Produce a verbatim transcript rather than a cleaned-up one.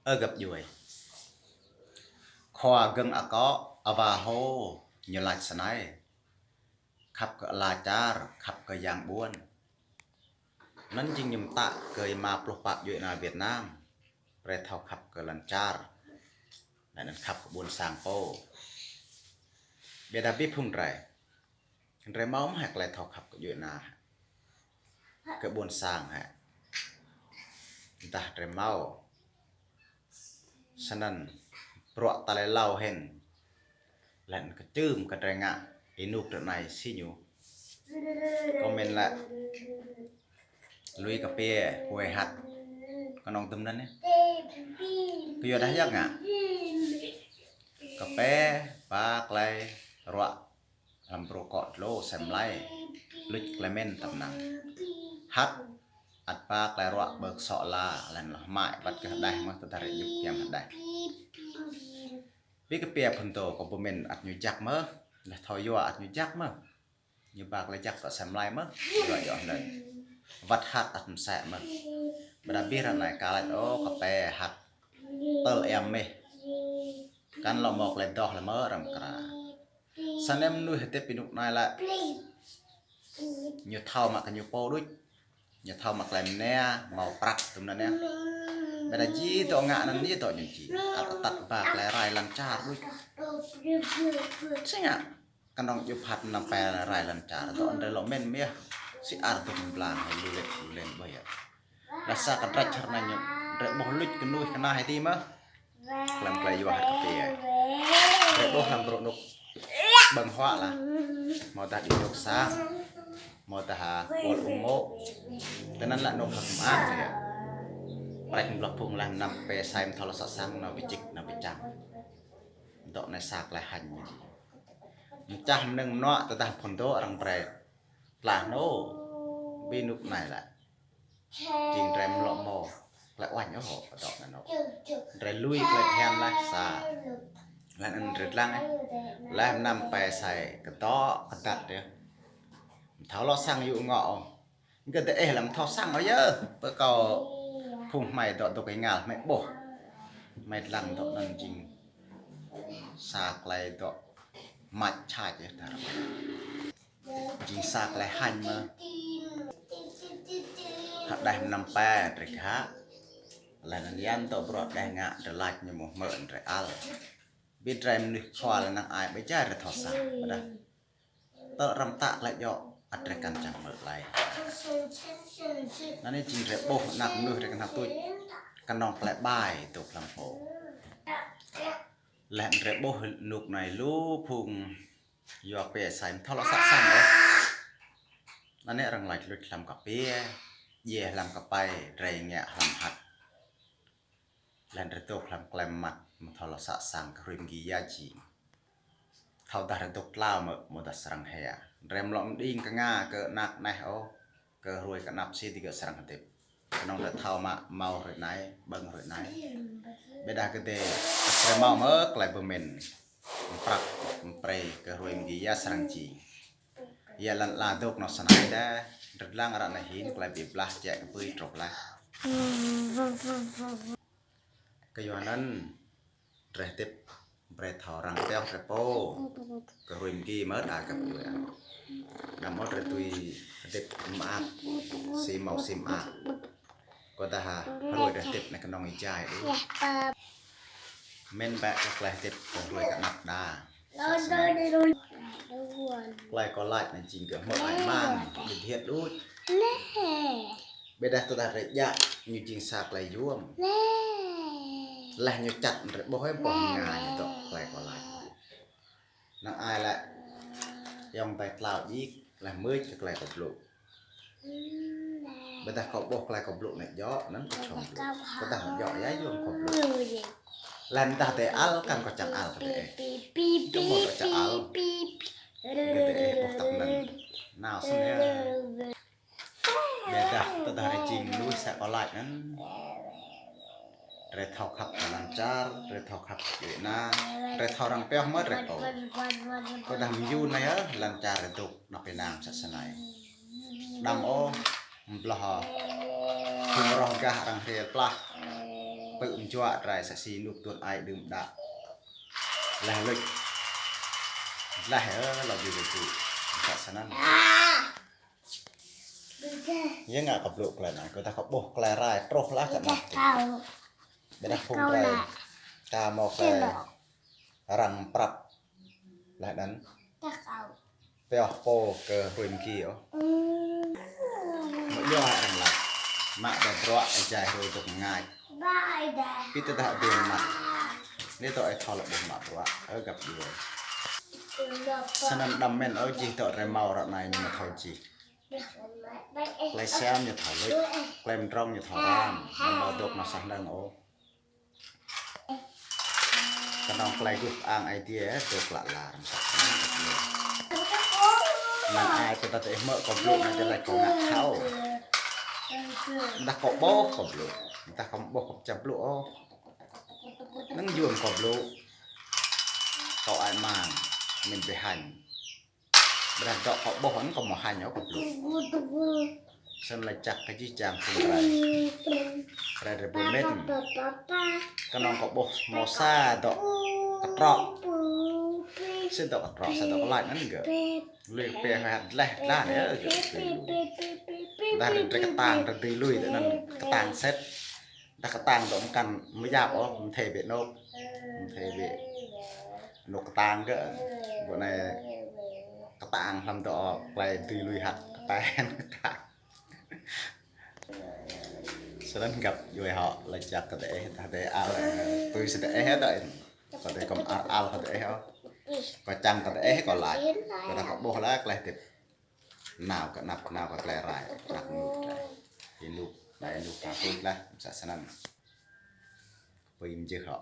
Ơ găp djuê. Khua Gơ̆ng Akŏ, Ava Hô, ñu lač snei: Khăp kơ ala čar, khăp kơ yang ƀuôn. Anăn jing ñu mtă kơ êma pluh pă djuê ana Việt Nam. Brei thâo khăp kơ lăn čar, leh anăn khăp kơ ƀuôn sang pô. Ƀiădah bi phung drei, drei mâo mơh klei thâo khăp kơ djuê ana, kơ ƀuôn sang hĕ? Dah drei mâo, snăn bruă tal êlâo hĭn, leh anăn kčưm kơ drei ngă ênuk drei anei si ñu. Kâo mĭn lĕ lui kpiê, huê hăt, knŏng dŭm anăn yơh. Kyuadah ya ngă? Kpiê ba klei ruă hlăm brô kŏ dlô asei mlei, luč klei mĭn tăp năng. Hăt, ăt ba klei ruă ƀơ ksŏ la, leh anăn hmăi, wăt kơ hđeh mơh tơdah drei djŭp giăm hđeh. Bi kpiê phŭn dô kâo bi mĭn ăt ñu jăk mơh, leh thâo yua ăt ñu jăk mơh. Ñu ba klei jăk kơ asei mlei mơh, yua djŏ hlei. Wăt hăt ăt msĕ mơh. Ƀiădah bi ară anei ka lač ôh, kpiê hăt tơl êa mih. Kăn lŏ mâo klei doh leh mơh arăng mkra. Snăn mnuih hdĭp ênuk anei lĕ, ñu thâo mă kơ ñu pô đuč. Ñu thâo mă klei mnia, mâo prăk tŭm anăn yơh. Ƀiădah jih dŏ ngă anăn jih dŏ ñu jih. Ăt atăt ba klei rai lăn čar đuč. Si ngă? Knŏng djŭp hăt mnăm pe rai lăn čar, dŏ drei lŏ mĭn mơh. Si ar dŭm mblang, lu lĕ, lu lĕ ƀuh yơh. Leh sa kdrêč hơr anei ñu, drei ƀuh luč knuih kna hĕ ti mơh. Hlăm klei yua hăt kpiê. Drei ƀuh hlăm brô anôk ƀơ̆ng huă lah. Mâo dah đi dôk sang. Mâo dah ha, ƀuôn ung mô̆. Tinăn lĕ anôk hơ̆k mơak yơh. Prăk mlŏk phung leh mnăm pe asei mthâo lŏ sŏ sang nao bi čĭk, nao bi čăm. Dŏ anei sa klei hêñ mơh. Mčah mnơ̆ng mnuă tơdah phŭn dô arăng brei tlah nô, bi ênuk anei lĕ. Jing drei mlŏ mâo klei uêñ ôh, dŏ anăn ôh. Drei lui klei bhiăn leh sa. Leh anăn drei dlăng, eh. Leh mnăm pe asei kdŏ kdăt yơh. Mthâo lŏ sang yŭ ngŏ ôh. Gơ̆ dê eh lăm thâo sang ôh yơh. Pơ kâo phung hmei dŏ dôk êngal hmei ƀuh. Hmei dlăng dŏ anăn jing sa klei dŏ mač čač yơh dar. Jing sa klei hêñ mơh. Hăt hđeh mnăm pe drei ghă. Leh anăn yan dŏ bruă hđeh ngă drei lač ñu mâo hmư̆ drei ăl. Bi drei mnuih khua leh năng ai ƀai jai drei thâo sang. Ƀiădah tơl arăng mtă klei djŏ, ăt drei kăn čiăng hmư̆ lei. Anăn jing drei ƀuh anak mnuih drei knhal tuč, knŏng klei ƀai dôk hlăm pô. Leh drei ƀuh ênuk anei lu phung yua kpiê asei mthâo lŏ sŏ sang ôh. Anăn arăng lač luč hlăm kpiê, djiê hlăm kpei, drei ngă hlăm hăt. Leh drei dôk hlăm klei mmăt, mthâo lŏ sŏ sang kơ hruê mgi ya jing. Thâo dah drei dôk tlao mơ̆, mâo dah srăng hia. Drei mlŏ mđing knga kơ anak anei ôh, kơ hruê knap si digơ̆ srăng hdĭp. Knŏng drei thâo mă mâo hruê anei, ƀơ̆ng hruê anei. Ƀiădah kơ dê, drei mâo mơ̆ klei bi mĭn. Mprăp, mprei kơ hruê mgi ya srăng jing. Ya lăn ala dôk nao snei dê, drei dlăng ară anei hĭn klei bi blah jĕ kbưi truh leh. Kyuanăn, drei hdĭp, brei thâo răng pioh drei pô. Kơ hruê mgi mơh đa găp djuê. Đăm ôh drei tui hdĭp mơak, si mâo si mơak. Kơ dah ha, hruê drei hdĭp anei knŏng êjai ôh. Mĭn bĕ kơ klei hdĭp kơ hruê knap đa. Klei kâo lač anei jing kơ hmư̆ ai mang, bi dhiêt đuč. Ƀiădah tơdah drei djă, ñu jing sa klei yuôm. Leh ñu čăt drei ƀuh ơ boh mnga ñu dôk klei kâo lač. Năng ai lĕ, ayŏng adei tlao djik, leh mưč kơ klei kâo blŭ. Ƀiădah kâo ƀuh klei kâo blŭ anei djŏ, anăn kâo čhŏng blŭ. Ƀiădah djŏ ya yuôm kâo blŭ. Leh dah dê ăl, kăn kâo čiăng ăl kơ dê. Djŏ mâo kâo čiăng ăl. Kơ dê, ƀuh tăp anăn. Nao snei. Ƀiădah tơdah drei jing mnuih sa kâo lač anăn. Drei thâo khăp kơ lăn čar, drei thâo khăp kơ djuê ana, drei thâo răng pioh mơh drei pô. Tơdah myun anei ơ, lăn čar drei dôk anăp ênang msĕ snei. Đăm ôh, mbloh ôh. Phung roh gah arăng hriê plah. Pơ um juă trai sa si nuk tuôn ai đưm đă. Leh lŭč. Leh, ơ, lŏ bi wê tu. Sa snăn. Yơh ngă kơ blŭ klei anăn. Kơ ta kơ ƀuh klei rai truh lah kơ anăn. Ƀiădah phung trai. Ka mâo klei răng prăp. Leh anăn. Pioh pô kơ hruê mgi ôh. Mă yua hă arăng lač. Mă ba bruă êjai hruê dôk mngač. Bi tơdah adiê mă. Anei dôk ih thâo lŏ ƀuh mă bruă. Ơ găp djuê. Snăn đăm mĭn ôh jih dôk drei mâo ară anei ñu amâo thâo jih. Klei siam ñu thâo lŭč. Klei mdrŏng ñu thâo ram. Ñu amâo dôk mă sah năng ôh. Knŏng klei guh kơang Aê Diê dôk lă lar msĕ snăn. Năng ai kơ ta tơ ih mơ̆ kâo blŭ anăn jăk lač kâo ngă thâo. Dah kâo ƀuh kâo blŭ. Dah kâo ƀuh kâo čiăng blŭ ôh. Năng yuôm kâo blŭ. Kâo ai mang. Mĭn bi hañ. Ƀiădah dôk kâo ƀuh anăn kâo mâo hañ ôh kâo blŭ. Snăn lač jăk kơ jih jang phung drei. Drei drei ƀuh mĭn. Knŏng kâo ƀuh mâo sa dôk ktrŏ. Sa dôk ktrŏ, sa dôk lač anăn gơ̆. Lui kpiê hăt leh dlan yơh gơ̆. Dah drei ktang, drei dưi lui, anăn ktang sĭt. Dah ktang dôk mkăn mơyap ôh, mthê bi anôk. Mthê bi anôk ktang gơ̆. Ƀuh anei ktang hlăm dôk klei dưi lui hăt ktang ktang. Snăn găp djuê hŏ lač jăk kơ diih, dah diih ăl, tui si diih dôk. Kơ diih kâo mơar ăl kơ diih ôh. Kâo čiăng kơ diih kâo lač. Kâo dah kâo ƀuh lah klei hdĭp. Nao kơ anăp, nao kơ klei rai, anăp ênuk rai. Ênuk, anei ênuk nao tuč lah, msĕ snăn. Pui mjưh hŏ.